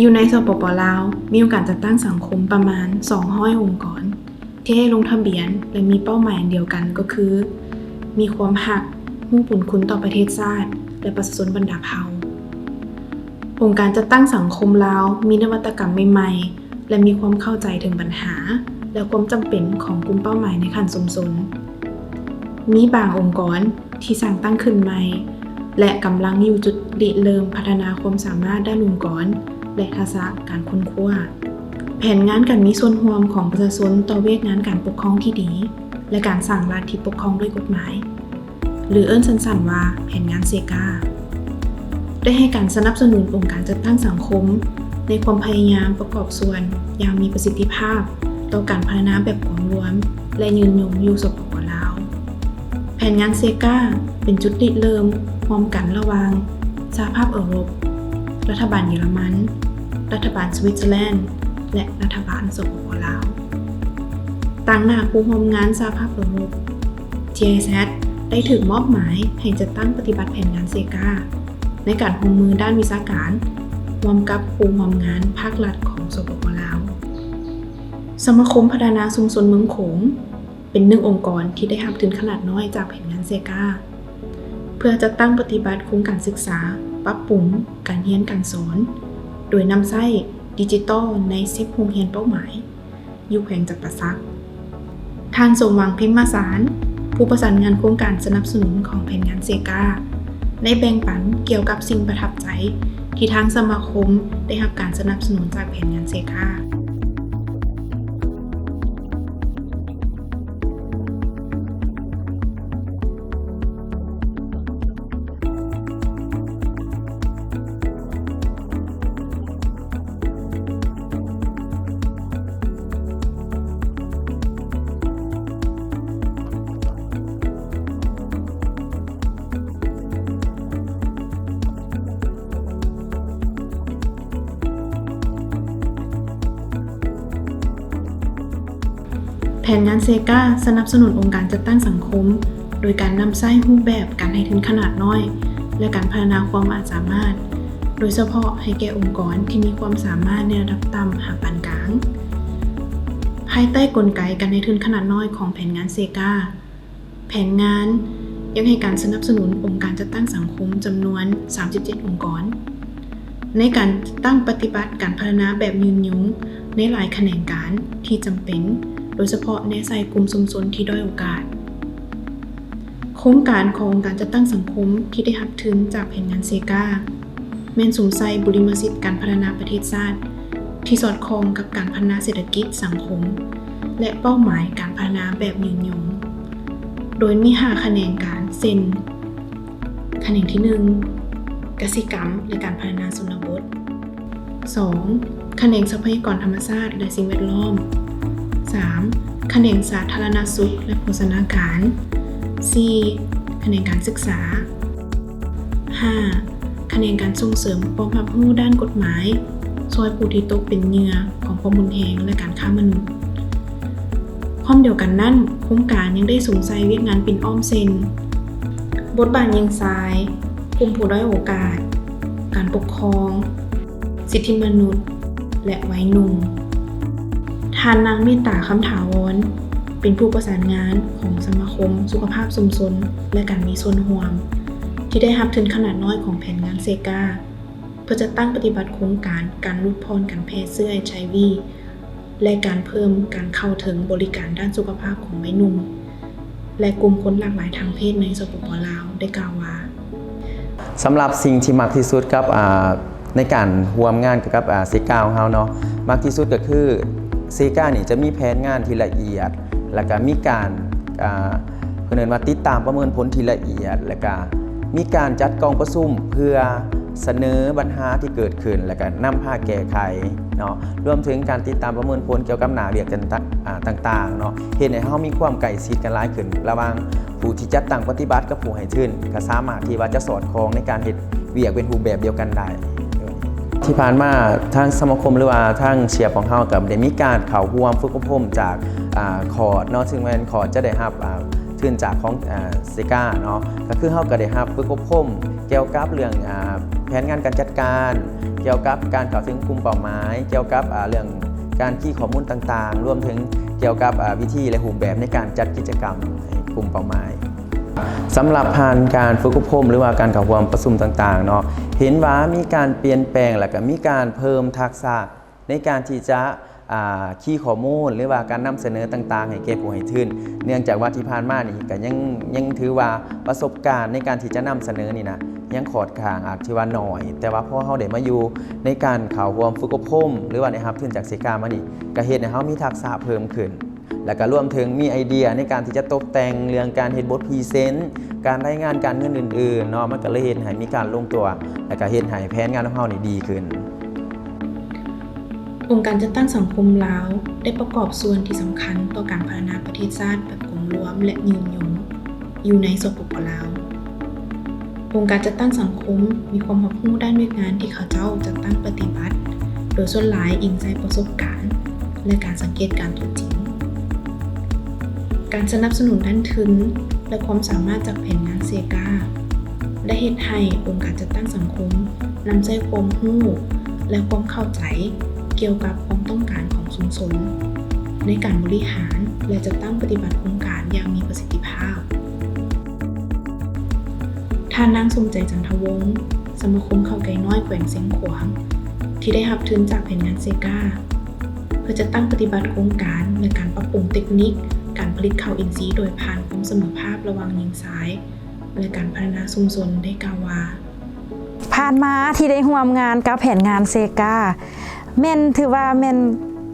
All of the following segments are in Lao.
ຢູ່ໃນ ສປປ ລາວ ມີອົງການຈັດຕັ້ງສັງຄົມປະມານ ສອງຮ້ອຍ ອົງກອນ ທີ່ໄດ້ລົງທະບຽນ ແລະ ມີເປົ້າໝາຍອັນດຽວກັນ ກໍຄື ມີຄວາມຮັກ, ຮູ້ບຸນຄຸນຕໍ່ປະເທດຊາດ ແລະ ປະຊາຊົນບັນດາເຜົ່າ. ອົງການຈັດຕັ້ງສັງຄົມລາວ ມີນະວັດຕະກຳໃໝ່ໆ ແລະ ມີຄວາມເຂົ້າໃຈເຖິງບັນຫາ ແລະ ຄວາມຈຳເປັນຂອງກຸ່ມເປົ້າໝາຍໃນຂັ້ນຊຸມຊົນ. ມີບາງອົງກອນທີ່ສ້າງຕັ້ງຂຶ້ນໃໝ່ ແລະ ກຳລັງຢູ່ຈຸດລິເລີ່ມພັດທະນາຄວາມສາມາດດ້ານອົງກອນ ແລະ ທັກສະການຄົ້ນຄວ້າ. ແຜນງານການມີສ່ວນຮ່ວມຂອງປະຊາຊົນຕໍ່ວຽກງານການປົກຄອງທີ່ດີ ແລະ ການສ້າງລັດທີ່ປົກຄອງດ້ວຍກົດໝາຍ ຫຼື ເອີ້ນສັ້ນໆວ່າແຜນງານເຊກາ ໄດ້ໃຫ້ການສະໜັບສະໜູນອົງການຈັດຕັ້ງສັງຄົມ ໃນຄວາມພະຍາຍາມປະກອບສ່ວນຢ່າງມີປະສິດທິພາບຕໍ່ການພັດທະນາແບບກອງລວມ ແລະ ຍືນຍົງຢູ່ ສປປ ລາວ. ແຜນງານເຊກາ ເປັນຈຸດລິເລີ່ມຮ່ວມກັນລະຫວ່າງສະຫະພາບເອີຣົບ, ລັດຖະບານເຢຍລະມັນ, ລັດຖະບານສະວິດເຊີແລນ ແລະ ລັດຖະບານ ສປປ ລາວ. ຕາງໜ້າຄູ່ຮ່ວມງານສະຫະພາບເອີຣົບ GIZ ໄດ້ຖືກມອບໝາຍໃຫ້ຈັດຕັ້ງປະຕິບັດແຜນງານເຊກາ ໃນການຮ່ວມມືດ້ານວິຊາການ ຮ່ວມກັບຄູ່ຮ່ວມງານພາກລັດຂອງ ສປປ ລາວ. ສະມາຄົມພັດທະນາຊຸມຊົນເມືອງໂຂງ ເປັນໜຶ່ງອົງກອນທີ່ໄດ້ຮັບທຶນຂະໜາດນ້ອຍຈາກແຜນງານເຊກາ ເພື່ອຈັດຕັ້ງປະຕິບັດໂຄງການສຶກສາ, ປັບປຸງການຮຽນການສອນ ໂດຍນຳໃຊ້ດິຈິຕອນໃນສິບໂຮງຮຽນເປົ້າໝາຍ ຢູ່ແຂວງຈຳປາສັກ. ທ່ານ ສົມຫວັງ ພິມມະສານ ຜູ້ປະສານງານໂຄງການສະໜັບສະໜູນຂອງແຜນງານເຊກາ ໄດ້ແບ່ງປັນກ່ຽວກັບສິ່ງປະທັບໃຈທີ່ທາງສະມາຄົມໄດ້ຮັບການສະໜັບສະໜູນຈາກແຜນງານເຊກາ. ແຜນງານເຊກາ ສະໜັບສະໜູນອົງການຈັດຕັ້ງສັງຄົມ ໂດຍການນຳໃຊ້ຮູບແບບການໃຫ້ທຶນຂະໜາດນ້ອຍ ແລະ ການພັດທະນາຄວາມອາດສາມາດ ໂດຍສະເພາະໃຫ້ແກ່ອົງກອນທີ່ມີຄວາມສາມາດໃນລະດັບຕ່ຳຫາປານກາງ. ພາຍໃຕ້ກົນໄກການໃຫ້ທຶນຂະໜາດນ້ອຍຂອງແຜນງານເຊກາ, ແຜນງານຍັງໃຫ້ການສະໜັບສະໜູນອົງການຈັດຕັ້ງສັງຄົມຈຳນວນສາມສິບເຈັດອົງກອນ ໃນການຈັດຕັ້ງປະຕິບັດການພັດທະນາແບບຍືນຍົງໃນຫຼາຍຂະແໜງການທີ່ຈຳເປັນ, ໂດຍສະເພາະແນໃສ່ກຸ່ມຊຸມຊົນທີ່ດ້ອຍໂອກາດ. ໂຄງການຂອງອົງການຈັດຕັ້ງສັງຄົມທີ່ໄດ້ຮັບທຶນຈາກແຜນງານເຊກາ ແມ່ນສຸມໃສ່ບຸລິມະສິດການພັດທະນາປະເທດຊາດ ທີ່ສອດຄ່ອງກັບການພັດທະນາເສດຖະກິດສັງຄົມ ແລະ ເປົ້າໝາຍການພັດທະນາແບບຍືນຍົງ, ໂດຍມີຫ້າຂະແໜງການ ເຊັ່ນ ຂະແໜງທີໜຶ່ງ ກະສິກຳ ແລະ ການພັດທະນາຊົນນະບົດ, ສອງ ຂະແໜງຊັບພະຍາກອນທຳມະຊາດ ແລະ ສິ່ງແວດລ້ອມ, ສາມ ຂະແໜງສາທາລະນະສຸກ ແລະ ໂພຊະນາການ, ສີ່ ຂະແໜງການສຶກສາ, ຫ້າ ຂະແໜງການສົ່ງເສີມຄວາມຮັບຮູ້ດ້ານກົດໝາຍ ຊ່ອຍຜູ້ທີ່ຕົກເປັນເຫຍື່ອຂອງຄວາມຮຸນແຮງ ແລະ ການຄ້າມະນຸດ. ພ້ອມດຽວກັນນັ້ນ, ໂຄງການຍັງໄດ້ສຸມໃສ່ວຽກງານປິ່ນອ້ອມເຊັ່ນ ບົດບາດຍິງຊາຍ, ກຸ່ມຜູ້ດ້ອຍໂອກາດ, ການປົກຄອງ, ສິດທິມະນຸດ ແລະ ໄວໜຸ່ມ. ທ່ານ ນາງ ເມດຕາ ຄຳຖາວອນ ເປັນຜູ້ປະສານງານຂອງສະມາຄົມສຸຂະພາບຊຸມຊົນ ແລະ ການມີສ່ວນຮ່ວມ ທີ່ໄດ້ຮັບທຶນຂະໜາດນ້ອຍຂອງແຜນງານເຊກາ ເພື່ອຈັດຕັ້ງປະຕິບັດໂຄງການການຫຼຸດຜ່ອນການແຜ່ເຊື້ອ ເອດ ແລະ ການເພີ່ມການເຂົ້າເຖິງບໍລິການດ້ານສຸຂະພາບຂອງໄວໜຸ່ມ ແລະ ກຸ່ມຄົນຫຼາກຫຼາຍທາງເພດໃນ ສປປ ລາວ ໄດ້ກ່າວວ່າ. ສຳລັບສິ່ງທີ່ມັກທີ່ສຸດກັບ ອາ ໃນການຮ່ວມງານກັບ ອາ ເຊກາຂອງເຮົາເນາະ, ມັກທີ່ສຸດກໍຄືເຊການີ້ຈະມີແຜນງານທີ່ລະອຽດ ແລ້ວກໍມີການ ອາ ເພິ່ນເອີ້ນວ່າຕິດຕາມປະເມີນຜົນທີ່ລະອຽດ ແລ້ວກະມີການຈັດກອງປະຊຸມເພື່ອສະເໜີບັນຫາທີ່ເກີດຂຶ້ນ ແລ້ວກະນຳພາແກ້ໄຂເນາະ, ລວມເຖິງການຕິດຕາມປະເມີນຜົນກ່ຽວກັບໜ້າວຽກຕ່າງໆ ອາ ຕ່າງໆເນາະ, ເຮັດໃຫ້ເຮົາມີຄວາມໃກ້ຊິດກັນຫຼາຍຂຶ້ນ ລະຫວ່າງຜູ້ທີ່ຈັດຕັ້ງປະຕິບັດກັບຜູ້ໃຫ້ທຶນ ກະສາມາດທີ່ວ່າຈະສອດຄ່ອງໃນການເຮັດວຽກເປັນຮູບແບບດຽວກັນໄດ້. ທີ່ຜ່ານມາທາງສະມາຄົມ ຫຼືວ່າທາງເຊກາຂອງເຮົາ ກໍໄດ້ມີການເຂົ້າຮ່ວມຝຶກອົບຮົມຈາກ ອາ ຄອດເນາະ, ຊຶ່ງແມ່ນຄອດຈະໄດ້ຮັບ ອາ ທຶນຈາກຂອງ ອາ ເຊກາເນາະ, ກໍຄືເຮົາກໍໄດ້ຮັບຝຶກອົບຮົມ ກ່ຽວກັບເລື່ອງ ອາ ແຜນງານການຈັດການ, ກ່ຽວກັບການເຂົ້າເຖິງກຸ່ມເປົ້າໝາຍ, ກ່ຽວກັບ ອາ ເລື່ອງການຄີຂໍ້ມູນຕ່າງໆ, ລວມເຖິງກ່ຽວກັບ ອາ ວິທີ ແລະ ຮູບແບບໃນການຈັດກິດຈະກຳໃຫ້ກຸ່ມເປົ້າໝາຍ. ສຳລັບຜ່ານການຝຶກອົບຮົມ ຫຼືວ່າການເຂົ້າຮ່ວມປະຊຸມຕ່າງໆເນາະ, ເຫັນວ່າມີການປ່ຽນແປງ ແລະ ກະມີການເພີ່ມທັກສະໃນການທີ່ຈະ ອາ ຄີຂໍ້ມູນ ຫຼືວ່າການນຳສະເໜີຕ່າງໆໃຫ້ແກ່ຜູ້ໃຫ້ທຶນ. ເນື່ອງຈາກວ່າທີ່ຜ່ານມານີ້ກະຍັງ ຍັງຖືວ່າປະສົບການໃນການທີ່ຈະນຳສະເໜີນີ້ນະ ຍັງຂ້ອນຂ້າງອາດຖືວ່າໜ້ອຍ, ແຕ່ວ່າພໍເຮົາໄດ້ມາຢູ່ໃນການເຂົ້າຮ່ວມຝຶກອົບຮົມ ຫຼືວ່າໄດ້ຮັບທຶນຈາກເຊກາມານີ້ ກະເຮັດໃຫ້ເຮົາມີທັກສະເພີ່ມຂຶ້ນ. ແລ້ວກະລວມເຖິງມີໄອເດຍໃນການທີ່ຈະຕົກແຕ່ງເລື່ອງການເຮັດບົດພຣີເຊັນ, ການລາຍງານການເງິນອື່ນໆເນາະ, ມັນກະເລີຍເຮັດໃຫ້ມີການລົງຕົວ ແລ້ວກະເຮັດໃຫ້ແຜນງານຂອງເຮົານີ້ດີຂຶ້ນ. ອົງການຈັດຕັ້ງສັງຄົມລາວໄດ້ປະກອບສ່ວນທີ່ສຳຄັນຕໍ່ການພັດທະນາປະເທດຊາດແບບກົງລວມ ແລະ ຍືນຍົງ ຢູ່ໃນ ສປປ ລາວ. ອົງການຈັດຕັ້ງສັງຄົມມີຄວາມຮັບຮູ້ດ້ານວຽກງານທີ່ເຂົາເຈົ້າຈັດຕັ້ງປະຕິບັດ, ໂດຍສ່ວນຫຼາຍອີງໃສ່ປະສົບການ ແລະ ການສັງເກດການຕົວຈິງ. ການສະໜັບສະໜູນດ້ານທຶນ ແລະ ຄວາມສາມາດຈາກແຜນງານເຊກາ ໄດ້ເຮັດໃຫ້ອົງການຈັດຕັ້ງສັງຄົມນຳໃຊ້ຄວາມຮູ້ ແລະ ຄວາມເຂົ້າໃຈກ່ຽວກັບຄວາມຕ້ອງການຂອງຊຸມຊົນ ໃນການບໍລິຫານ ແລະ ຈັດຕັ້ງປະຕິບັດໂຄງການຢ່າງມີປະສິດທິພາບ. ທ່ານນາງ ສົມໃຈ ຈັນທະວົງ, ສະມາຄົມເຂົ້າໄກ່ນ້ອຍແຂວງຊຽງຂວາງ ທີ່ໄດ້ຮັບທຶນຈາກແຜນງານເຊກາ ເພື່ອຈັດຕັ້ງປະຕິບັດໂຄງການ ແລະ ການປັບປຸງເຕັກນິກການຜະລິດເຂົ້າອິນຊີໂດຍຜ່ານຄວາມສະເໝີພາບລະຫວ່າງຍິງຊາຍ ແລະ ການພັດທະນາຊຸມຊົນ ໄດ້ກ່າວວ່າ: ຜ່ານມາທີ່ໄດ້ຮ່ວມງານກັບແຜນງານເຊກາ ແມ່ນຖືວ່າແມ່ນ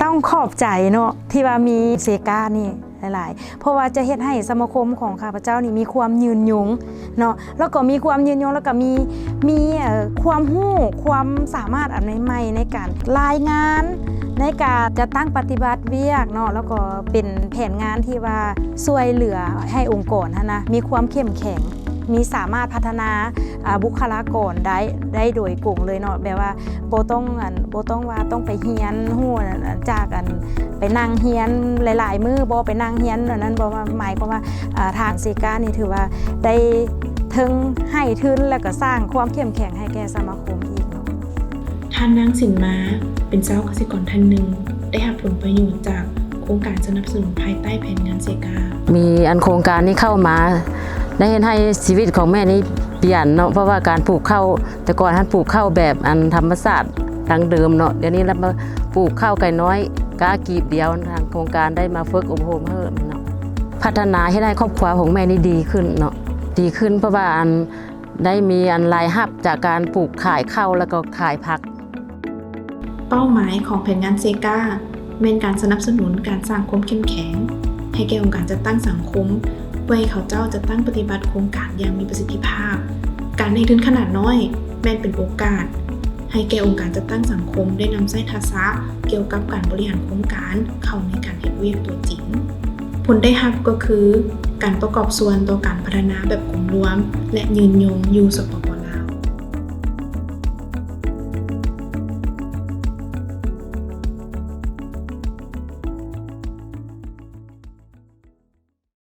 ຕ້ອງຂອບໃຈເນາະ ທີ່ວ່າມີເຊການີ້ ຫຼາຍໆ ເພາະວ່າຈະເຮັດໃຫ້ສະມາຄົມຂອງຂ້າພະເຈົ້ານີ້ມີຄວາມຍືນຍົງເນາະ ແລ້ວກໍມີຄວາມຍືນຍົງ ແລ້ວກໍມີ ມີ ເອີ ຄວາມຮູ້ ຄວາມສາມາດອັນໃໝ່ໆ ໃນການລາຍງານ ໃນການຈັດຕັ້ງປະຕິບັດວຽກເນາະ ແລ້ວກໍເປັນແຜນງານທີ່ວ່າຊ່ວຍເຫຼືອໃຫ້ອົງກອນຫັ້ນນະ ມີຄວາມເຂັ້ມແຂງ ມີສາມາດພັດທະນາ ອາ ບຸກຄະລາກອນໄດ້ ໄດ້ໂດຍກົງເລີຍເນາະ ແບບວ່າ ບໍ່ຕ້ອງ ອັນ ບໍ່ຕ້ອງວ່າຕ້ອງໄປຮຽນຮູ້ ອັນ ຈາກ ອັນ ໄປນັ່ງຮຽນຫຼາຍໆມື້ ບໍ່ໄປນັ່ງຮຽນ ອັນນັ້ນບໍ່ ໝາຍຄວາມວ່າ ອາ ທາງເຊການີ້ຖືວ່າໄດ້ເທິງໃຫ້ທຶນ ແລ້ວກໍສ້າງຄວາມເຂັ້ມແຂງໃຫ້ແກ່ສະມາຄົມອີກເນາະ. ທ່ານນາງ ສິນມາ ເປັນຊາວກະສິກອນທ່ານໜຶ່ງ ໄດ້ຮັບຜົນປະໂຫຍດຈາກໂຄງການສະໜັບສະໜູນພາຍໃຕ້ແຜນງານເຊກາ. ມີອັນໂຄງການນີ້ເຂົ້າມາ ໄດ້ເຮັດໃຫ້ຊີວິດຂອງແມ່ນີ້ປ່ຽນເນາະ ເພາະວ່າການປູກເຂົ້າ ແຕ່ກ່ອນຫັ້ນປູກເຂົ້າແບບອັນທຳມະຊາດດັ້ງເດີມເນາະ ດຽວນີ້ລະມາປູກເຂົ້າໄກ່ນ້ອຍກ້າກີບດຽວ ທາງໂຄງການໄດ້ມາຝຶກອົບຮົມເຮົາເນາະ ພັດທະນາເຮັດໃຫ້ຄອບຄົວຂອງແມ່ນີ້ດີຂຶ້ນເນາະ ດີຂຶ້ນ ເພາະວ່າອັນໄດ້ມີອັນລາຍຮັບຈາກການປູກຂາຍເຂົ້າ ແລ້ວກໍຂາຍຜັກ. ເປົ້າໝາຍຂອງແຜນງານເຊກາ ແມ່ນການສະໜັບສະໜູນການສ້າງຄວາມເຂັ້ມແຂງໃຫ້ແກ່ອົງການຈັດຕັ້ງສັງຄົມ ເພື່ອໃຫ້ເຂົາເຈົ້າຈັດຕັ້ງປະຕິບັດໂຄງການຢ່າງມີປະສິດທິພາບ. ການໃຫ້ທຶນຂະໜາດນ້ອຍແມ່ນເປັນໂອກາດໃຫ້ແກ່ອົງການຈັດຕັ້ງສັງຄົມໄດ້ນຳໃຊ້ທັກສະກ່ຽວກັບການບໍລິຫານໂຄງການເຂົ້າໃນການເຮັດວຽກຕົວຈິງ. ຜົນໄດ້ຮັບກໍຄື ການປະກອບສ່ວນຕໍ່ການພັດທະນາແບບກົງລວມ ແລະ ຍືນຍົງຢູ່ ສປປ